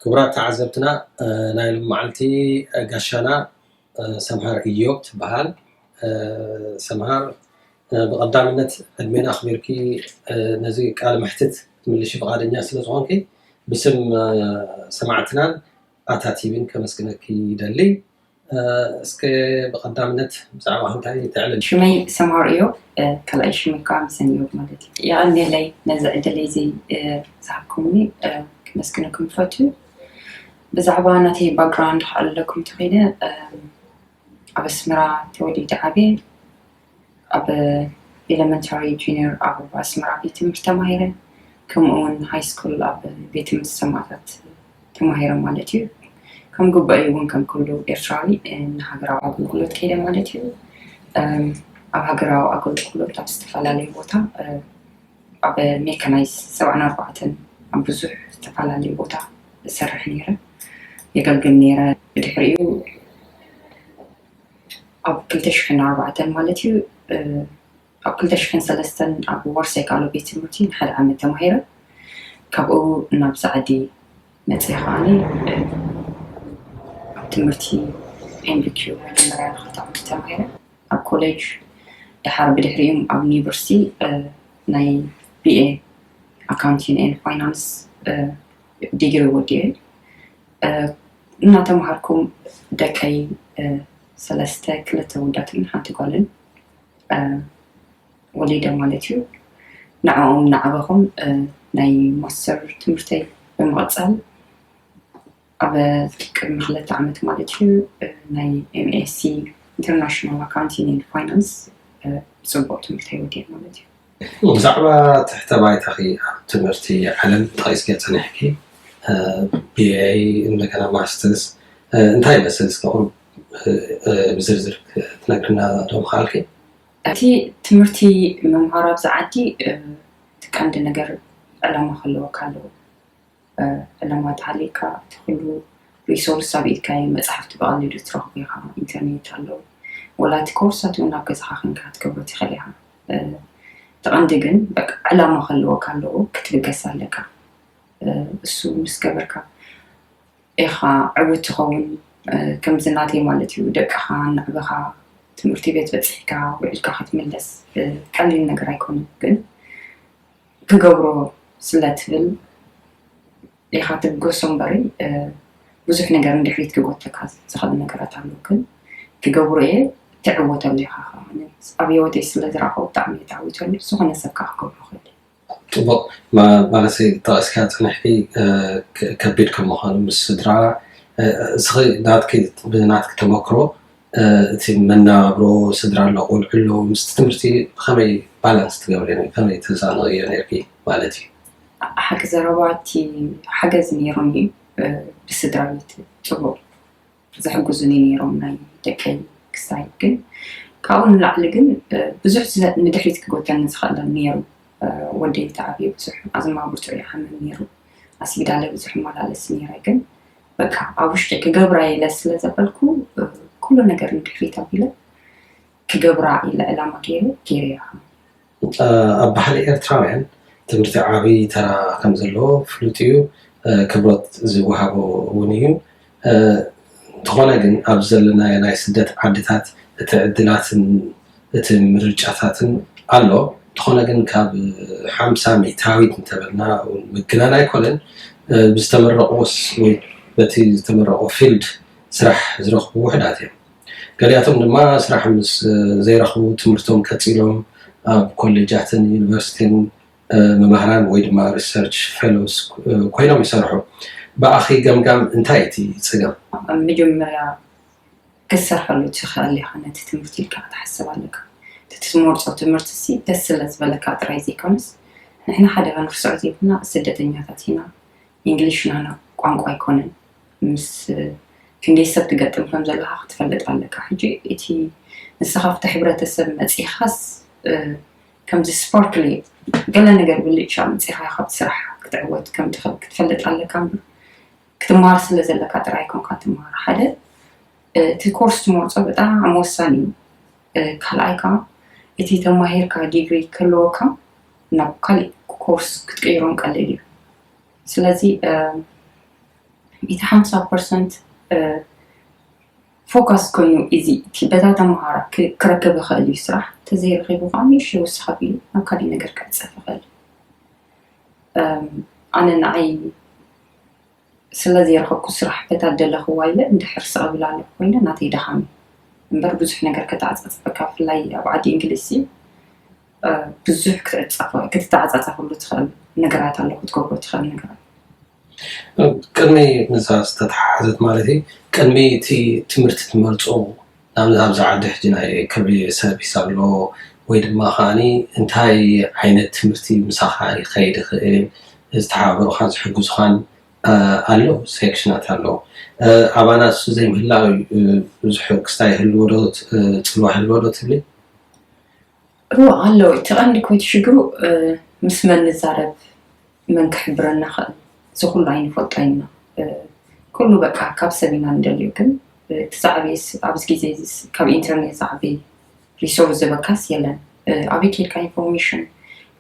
ክቡራት ተዓዘብትና፣ ናይ ሎም መዓልቲ ጋሻና ሰምሃር እዮብ ትበሃል። ሰምሃር፣ ብቐዳምነት ዕድሜና ኣኽቢርኪ ነዚ ቃለ መሕትት ትምልሺ ፍቓደኛ ስለ ዝኾንኪ ብስም ሰማዕትናን ኣታ ቲቪን ከመስግነኪ ይደሊ። እስከ ብቐዳምነት ብዛዕባ እንታይ ተዕልል? ሽመይ ሰምሃር እዮብ፣ ካልኣይ ሽመይ ከዓ ምሰን እዮብ ማለት እዩ። የቐንየለይ ነዚ ዕድል እዚ ዝሃብኩምኒ ክመስግነኩም ይፈቱ። ብዛዕባ ናተይ ባክግራውንድ ክዕልለኩም ተኸይደ፣ ኣብ ኣስመራ ተወሊደ ዓብየ። ኣብ ኤለመንታሪ፣ ጁኒየር ኣብ ኣስመራ ቤት ትምህርቲ ተማሂረ። ከምኡ እውን ሃይ ስኩል ኣብ ቤት ትምህርቲ ሰማእታት ተማሂረ ማለት እዩ። ከም ግቡኣይ እውን ከም ኩሉ ኤርትራዊ ንሃገራዊ ኣገልግሎት ከይደ ማለት እዩ። ኣብ ሃገራዊ ኣገልግሎት ኣብ ዝተፈላለዩ ቦታ፣ ኣብ ሜካናይዝ ሰብዓን ኣርባዕተን ኣብ ብዙሕ ዝተፈላለዩ ቦታ እሰርሕ ነይረ፣ የገልግል ነይረ። ብድሕሪኡ ኣብ ክልተ ሽሕን ኣርባዕተን ማለት እዩ፣ ኣብ ክልተ ሽሕን ሰለስተን ኣብ ዋርሳይ ቃሎ ቤት ትምህርቲ ንሓደ ዓመት ተማሂረ። ካብኡ ናብዚ ዓዲ መፅእ ከዓኒ ኣብ ትምህርቲ ኤምቢኪዩ መጀመርያ ንክልተ ዓመት ተማሂረ። ኣብ ኮሌጅ ድሓር ብድሕሪኡ ኣብ ዩኒቨርሲቲ ናይ ቢኤ ኣካውንቲንግ ኤንድ ፋይናንስ ዲግሪ ወዲኤ። እናተምሃርኩም ደቀይ ሰለስተ፣ ክልተ ውዳትን ሓንቲ ጓልን ወሊደ ማለት እዩ። ንዕኦም እናዓበኹም ናይ ማስተር ትምህርተይ ብምቕፃል ኣብ ቅድሚ ክልተ ዓመት ማለት እዩ ናይ ኤምኤስሲ ኢንተርናሽናል ኣካውንቲንግ ኤንድ ፋይናንስ ብፅቡቕ ትምህርተይ ወዲኤ ማለት እዩ። ብዛዕባ ትሕተ ባይታኺ ኣብ ትምህርቲ ዓለም ጠቒስኪ ጸኒሕኪ፣ ቢኤ፣ እንደገና ማስተርስ እንታይ ይመስል? እስከ ቁሩብ ብዝርዝር ክትነግርና ዶ ምኸኣልኪ? እቲ ትምህርቲ ምምሃር ኣብዚ ዓዲ እቲ ቀንዲ ነገር ዕላማ ክህልወካ ኣለዎ። ዕላማ ተሃልዩካ እቲ ኩሉ ሪሶርስ ኣብ ኢድካ እዩ። መፅሓፍቲ ብቐሊሉ ትረኽቦ ኢኻ፣ ኢንተርኔት ኣለዉ። ወላ እቲ ኮርሳት እውን ኣብ ገዛኻ ኮንካ ክትገብሮ ትኽእል ኢኻ። እቲ ቀንዲ ግን በቃ ዕላማ ክህልወካ ኣለዎ፣ ክትብገስ ኣለካ። እሱ ምስ ገበርካ ኢኻ ዕውት ትኸውን። ከምዚ ናተይ ማለት እዩ፣ ደቅኻ እናዕበኻ ትምህርቲ ቤት በፂሕካ ውዒልካ ክትምለስ ቀሊል ነገር ኣይኮነን። ግን ክገብሮ ስለ ትብል ኢኻ ትብገሶ እምበሪ፣ ብዙሕ ነገር ንድሕሪት ክጎተካ ዝኽእል ነገራት ኣሎ። ግን ክገብሮ እየ፣ ትዕወተሉ ኢኻ። ከዓ ኣብ ህይወተይ ስለ ዝረኣኹ ብጣዕሚ እየ ተዓዊተሉ። ዝኾነ ሰብ ከዓ ክገብሮ ይኽእል እዩ። ፅቡቕ። ማለትሲ ጠቒስካ ፅንሕኪ ከቢድ ከም ምዃኑ ምስ ስድራ፣ እስኺ ናትኪ፣ ብናትኪ ተመክሮ እቲ መናብሮ ስድራ ኣሎ፣ ቆልዑ ኣለዉ፣ ምስቲ ትምህርቲ ብኸመይ ባላንስ ትገብሪ፣ ከመይ ተዛንቕዮ ነርኪ ማለት እዩ? ሓቂ ዘረባ፣ እቲ ሓገዝ ነይሩኒ። ብስድራ ቤት ፅቡቕ ዘሕግዙኒ ነይሮም ናይ ደቀይ ክሳይ። ግን ካብኡ ንላዕሊ ግን ብዙሕ ንድሕሪት ክጎተኒ ዝኽእል ነይሩ። ወደይ ተዓብየ ብዙሕ ኣዝማ ብርቱዕ ይሓምም ነይሩ። ኣስቢዳለ ብዙሕ እመላለስ ነይረ። ግን በቃ ኣብ ውሽጢ ክገብራ ኢለ ስለ ዘበልኩ ኩሉ ነገር ንድሕሪት ኣቢለ ክገብራ ኢለ ዕላማ ገይረ ገይረ። ኣብ ባህሊ ኤርትራውያን ትምህርቲ ዓብዪ ተራ ከም ዘለዎ ፍሉጥ እዩ። ክብረት ዝወሃቦ እውን እዩ። እንተኾነ ግን ኣብዚ ዘለናዮ ናይ ስደት ዓድታት እቲ ዕድላትን እቲ ምርጫታትን ኣሎ። እንተኾነ ግን ካብ ሓምሳ ሚእታዊት እንተበልና እውን ምግናን ኣይኮነን። ብዝተመረቑስ ወይ በቲ ዝተመረቑ ፊልድ ስራሕ ዝረኽቡ ውሑዳት እዮም። ገሊኣቶም ድማ ስራሕ ምስ ዘይረኽቡ ትምህርቶም ቀፂሎም ኣብ ኮሌጃትን ዩኒቨርሲቲን መማህራን ወይ ድማ ሪሰርች ፌሎስ ኮይኖም ይሰርሑ። ብኣኺ ገምጋም እንታይ እቲ ፀገም? ኣብ መጀመርያ ክትሰርሐሉ ትኽእል ኢኻ ነቲ ትምህርቲ ኢልካ ክትሓስብ ኣለካ። እቲ ትመርፆ ትምህርቲ ሲ ደስ ስለ ዝበለካ ጥራይ ዘይኮነስ ንሕና ሓደ ክንርስዖ ዘይብልና ስደተኛታት ኢና። እንግሊሽ ናና ቋንቋ ኣይኮነን። ምስ ክንደይ ሰብ ትገጥም ከም ዘለኻ ክትፈልጥ ኣለካ። ሕጂ እቲ ንስኻ ኣብቲ ሕብረተሰብ መፂኻስ ከምዚ ስፖርክሊ ገለ ነገር ብልጫ መፂኻ ካብቲ ስራሕ ክትዕወት ከም ትኽእል ክትፈልጥ ኣለካ እምበር ክትመሃር ስለ ዘለካ ጥራይ ኣይኮንካ ትመሃር። ሓደ እቲ ኮርስ ትመርፆ ብጣዕሚ ወሳኒ እዩ። ካልኣይ ከዓ እቲ ተማሂርካ ዲግሪ ክህልወካ ናብ ካሊእ ኮርስ ክትቅይሮም ቀሊል እዩ። ስለዚ እቲ ሓምሳ ፐርሰንት ፎካስ ኮይኑ እዚ እቲ በታ ተምሃራ ክ- ክረክብ ይኽእል እዩ ስራሕ። ተዘይረኺቡ ከዓ ንእሽተይ ወስኽ ኣቢሉ ናብ ካሊእ ነገር ክዕፀፍ ይኽእል እዩ። ኣነ ንዓይ ስለ ዘይረኸብኩ ስራሕ በታ ደለኽዋ ኢለ እንድሕር ስቕ ብል ኣለኹ ኮይነ ናተይ ድኻም እዩ እምበር ብዙሕ ነገር ከተዓፃፅፈካ ብፍላይ ኣብ ዓዲ እንግሊዝ ብዙሕ ክትተዓፃፀፈሉ ትኽእል ነገራት ኣሎ ክትገብሮ ትኽእል ነገራት። ቅድሚ ምሳ ዝተተሓሓዘት ማለት እዩ ቅድሚ እቲ ትምህርቲ ትመርፁ ናብዚ ኣብዚ ዓዲ ሕጂ ናይ ክብሪ ሰርቪስ ኣሎ ወይ ድማ ከዓኒ እንታይ ዓይነት ትምህርቲ ምሳኻ ይኸይድ ይኽእል ዝተሓባበሩኻን ዝሕግዙኻን ኣሎ ሴክሽናት ኣሎ ኣባና እሱ ዘይምህላው ብዙሕ ክስታይ ይህልዎ ዶ ፅልዋ ይህልዎ ዶ ትብሊ እዎ ኣሎ እቲ ቀንዲ ኮይቲ ሽግሩ ምስ መን ንዛረብ መን ክሕብረና ክእል እዚ ኩሉ ኣይንፈልጦ ኢና ኩሉ በቃ ካብ ሰብ ኢና ንደልዮ ግን እቲ ዝዓበየ ኣብዚ ግዜ ካብ ኢንተርኔት ዝዓበየ ሪሶርስ ዝበካስ የለን ኣበይ ከድካ ኢንፎርሜሽን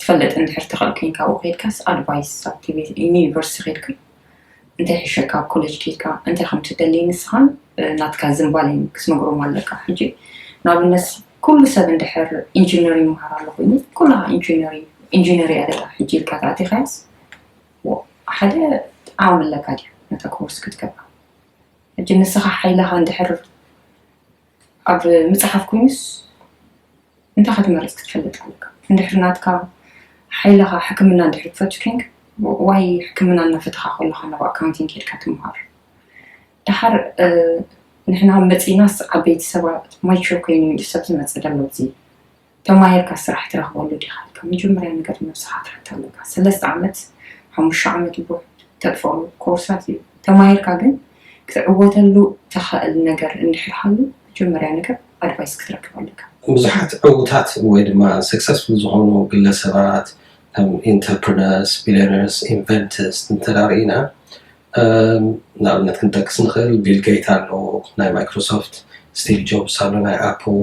ትፈልጥ እንድሕር ትኽእል ኮይንካ ኣብኡ ከድካስ ኣድቫይስ ኣብቲ ዩኒቨርሲቲ ከድካ እንታይ ሕሸካ ኣብ ኮሌጅ ከድካ እንታይ ከም ትደሊ ንስኻን ናትካ ዝንባሌን ክትነግሮም ኣለካ ሕጂ ንኣብነት ኩሉ ሰብ እንድሕር ኢንጂነር ይምሃር ኣሎ ኮይኑ ኩላ ኢንጂነር ኢንጂነር እያ ደላ ሕጂ ኢልካ ተኣቲኻያስ ሓደ ዓቕሚ ኣለካ ድዩ ነታ ኮርስ ክትገብራ ሕጂ ንስኻ ሓይልኻ እንድሕር ኣብ ምፅሓፍ ኮይኑስ እንታይ ክትመርፅ ክትፈልጥ ኣለካ እንድሕር ናትካ ሓይልኻ ሕክምና እንድሕር ትፈቱ ኮይንክ ዋይ ሕክምና እናፈተኻ ከለኻ ናብ ኣካውንቲንግ ከድካ ትምሃር ድሓር ንሕና መፂናስ ዓበይቲ ሰባት ማይቹር ኮይኑ እዩ ሰብ ዝመፅእ ዘሎ እዚ ተማሂርካ ስራሕ ትረኽበሉ ዲኻ ኢልካ መጀመርያ ነገር ነብስኻ ትሓታ ኣለካ ሰለስተ ዓመት ሓሙሽተ ዓመት ይቦ ተጥፈሉ ኮርሳት እዩ ተማሂርካ ግን ክትዕወተሉ ተኽእል ነገር እንድሕር ሃሉ መጀመርያ ነገር ኣድቫይስ ክትረክብ ኣለካ ብዙሓት ዕዉታት ወይ ድማ ሰክሰስፉል ዝኾኑ ግለሰባት ከም ኢንተርፕረነርስ ቢሊዮነርስ ኢንቨንተርስ እንተዳርኢና ንኣብነት ክንጠቅስ ንኽእል ቢል ጌት ኣሎ ናይ ማይክሮሶፍት ስቲቭ ጆብስ ኣሎ ናይ ኣፕል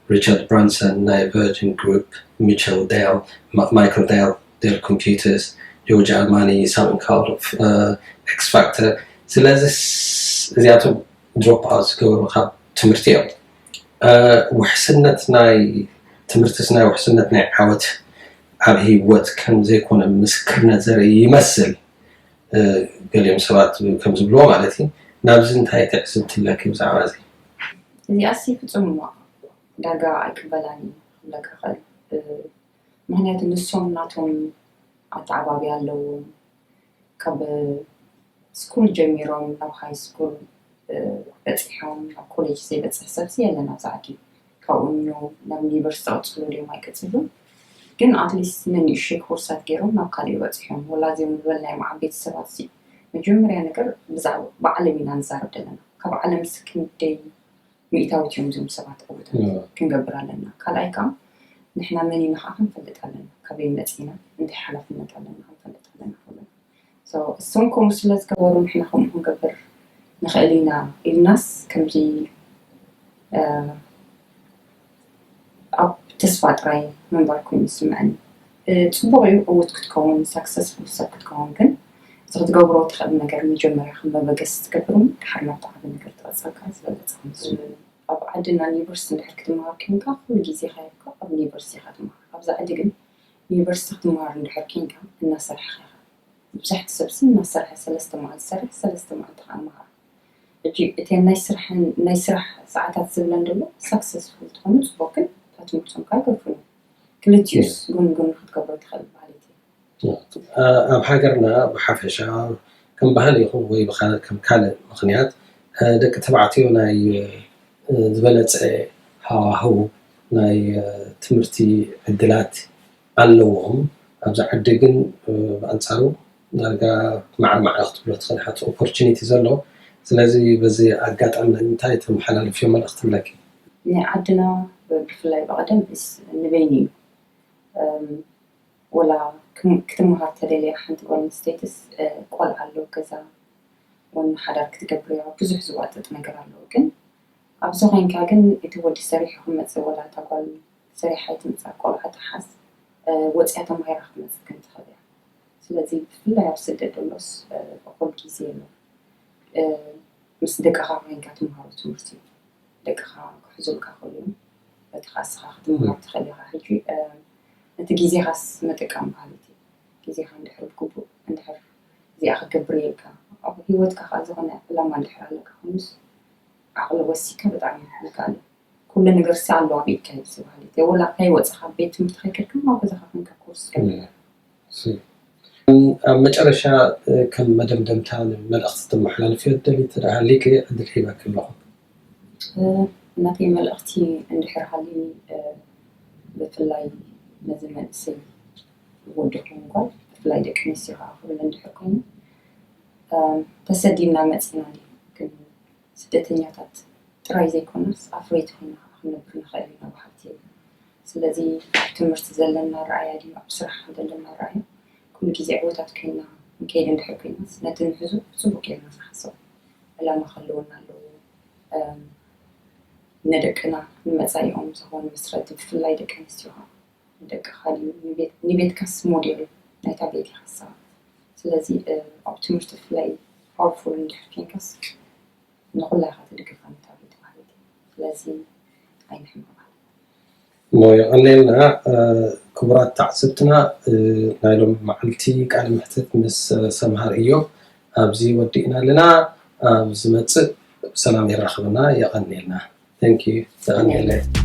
ሪቻርድ ብራንሰን ናይ ቨርጅን ግሩፕ ሚቸል ዴል ማይክል ዴል ዴል ኮምፒውተርስ ጆርጅ ኣርማኒ ሳምንካውድ ኤክስ ፋክተር ስለዚ እዚኣቶም ድሮፕ ኣውት ዝገበሩ ካብ ትምህርቲ እዮም ውሕስነት ናይ ትምህርትስ ናይ ውሕስነት ናይ ዓወት ኣብ ህይወት ከም ዘይኮነ ምስክርነት ዘርኢ ይመስል ገሊኦም ሰባት ከም ዝብልዎ ማለት እዩ ናብዚ እንታይ ትዕዝብቲ ኣለኪ ብዛዕባ እዚ እዚኣሲ ፍፁም እሞ ዳርጋ ኣይቅበላን እዩ ክብለካ ክእል ምክንያቱ ንሶም ናቶም ኣተዓባብያ ኣለዎም ካብ ስኩል ጀሚሮም ናብ ሃይ ስኩል በፂሖም ናብ ኮሌጅ ዘይበፅሕ ሰብሲ የለን ኣብዚ ዓዲ ካብኡ እሞ ናብ ዩኒቨርሲቲ ክቕፅሉ ድዮም ኣይቅፅሉን ግን ኣትሊስት ነንእሽተይ ኮርሳት ገይሮም ናብ ካሊእ በፂሖም ወላ እዚኦም ዝበልናዮም ዓበይቲ ሰባት ሲ መጀመርያ ነገር ብዛዕባ ብዓለም ኢና ንዛረብ ዘለና ካብ ዓለም ሲ ክንደይ ሚእታዊት እዮም እዞም ሰባት ዕዉታት ክንገብር ኣለና ካልኣይ ከዓ ንሕና መን ኢና ከዓ ክንፈልጥ ኣለና ካበይ መፂና እንታይ ሓላፍነት ኣለና ክንፈልጥ ኣለና ኩልና እሶም ከምኡ ስለ ዝገበሩ ንሕና ከምኡ ክንገብር ንኽእል ኢና ኢልናስ ከምዚ ኣብ ተስፋ ጥራይ ምንባር ኮይኑ ዝስምዐኒ ፅቡቅ እዩ ዕውት ክትከውን ሳክሰስፉል ሰብ ክትከውን ግን እዚ ክትገብሮ ትኽእል ነገር መጀመርያ ከም መበገሲ ትገብር ድሓር ናብቲ ዓቢ ነገር ትቐፅረካ ዝበለፀ ኣብ ዓድና ዩኒቨርሲቲ እንድሕር ክትምሃር ኮንካ ኩሉ ግዜ ካይካ ኣብ ዩኒቨርሲቲ ኢኻ ትምሃር ኣብዚ ዓዲ ግን ዩኒቨርሲቲ ክትምሃር እንድሕር ኮንካ እናሰርሕኻ ኢኻ መብዛሕቲ ሰብሲ እናሰርሐ ሰለስተ መዓልቲ ሰርሕ ሰለስተ መዓልቲ ከዓ መሃር ሕጂ እተን ናይ ስራሕ ናይ ስራሕ ሰዓታት ዝብለን ዘሎ ሳክሰስፉል ትኾኑ ፅቡቅ ግን እታ ትምህርቶም ከዓ ገፉ ክልቲኡስ ጎን ጎን ክትገብሮ ትኽእል ማለት እዩ ኣብ ሃገርና ብሓፈሻ ከም ባህል ይኹን ወይ ከም ካልእ ምኽንያት ደቂ ተባዕትዮ ናይ ዝበለፀ ሃዋህው ናይ ትምህርቲ ዕድላት ኣለዎም ኣብዚ ዓዲ ግን ብኣንፃሩ ዳርጋ ማዕረ ማዕረ ክትብሎ ትኽእል ሓንቲ ኦፖርቹኒቲ ዘሎ ስለዚ በዚ ኣጋጣሚ እንታይ ተመሓላልፍዮ መልእኽቲ ኣለኪ ናይ ዓድና ብፍላይ ብቐደም ንበይኑ እዩ ወላ ክትምሃር ተደልያ ሓንቲ ጓል ኣንስተይትስ ቆልዓ ኣሎ ገዛ ወይ ሓዳር ክትገብር እያ ብዙሕ ዝዋጥጥ ነገር ኣለዎ ግን ኣብዚ ኮይንካ ግን እቲ ወዲ ሰሪሑ ክመፅእ ወላ እታ ጓል ሰሪሓ ኣይትምፃእ ቆልዓ ትሓዝ ወፅያ ተማሂራ ክትመፅእ ግን ትኽእል እያ ስለዚ ብፍላይ ኣብ ስደት ዘሎስ እኩል ግዜ ኣሎ ምስ ደቅኻ ኮይንካ ትምሃሮ ትምህርቲ እዩ። ደቅኻ ክሕዙልካ ክእሉ እዮም። በቲ ከዓ እስኻ ክትምሃር ትኽእል ኢኻ። ሕጂ ነቲ ግዜኻስ ምጥቃም ባህል እቲ ግዜኻ እንድሕር ብግቡእ እንድሕር እዚኣ ክገብር ኢልካ ኣብ ህይወትካ ከዓ ዝኾነ ዕላማ እንድሕር ኣለካ ኮይኑስ ዓቕሊ ወሲካ ብጣዕሚ ይከኣል። ኩሉ ነገር ሲ ኣለዋ ቤትካ እዩ ዝበሃል እዩ። ወላ ከይወፅኻ ቤት ትምህርቲ ከይከድካ ኣብ ገዛኻ ኮንካ ኮርስ ገበረ። ኣብ መጨረሻ ከም መደምደምታ መልእኽቲ ተመሓላልፍዮ ደሊ ተደሃሊክ ዕድል ሂበክ ኣለኹ። እናተይ መልእኽቲ እንድሕር ሃልኒ ብፍላይ ነዚ መንእሰይ ወዲ ኮንጓል ብፍላይ ደቂ ኣንስትዮ ከዓ ክብል እንድሕር ኮይኑ ተሰዲና መፂና ግን ስደተኛታት ጥራይ ዘይኮነስ ኣፍረይቲ ኮይና ክንነብር ንኽእል ኢና በሃልቲ ኢና። ስለዚ ኣብ ትምህርቲ ዘለና ረኣያ ድዩ ኣብ ስራሕ ዘለና ረኣያ ኩሉ ግዜ ዕወታት ኮይና ንከይድ እንድሕር ኮይናስ ነቲ ንሕዙ ብፅቡቅ ጌርና ንሓስብ። ዕላማ ክህልወና ኣለዎ። ንደቅና ንመፃኢኦም ዝኾን መስረቲ ብፍላይ ደቂ ኣንስትዮ ንደቅኻ ድዩ ንቤትካስ ሞዴል ናይታ ቤት ኢኻ ሰባ ስለዚ ኣብ ትምህርቲ ብፍላይ ፓወርፉል እንድሕር ኮይንካስ ንኹላ ኢኻ ትድግፋ ነታ ቤት ማለት እዩ። ስለዚ ኣይንሕመቓ። እሞ የቐንየልና ክቡራት ተዓዘብትና ናይ ሎሚ መዓልቲ ቃለ መሕትት ምስ ሰምሃር እዮብ ኣብዚ ወዲእና ኣለና። ኣብ ዝመፅእ ብሰላም የራኽበና። የቐንየልና። Thank you። የቐንየለይ።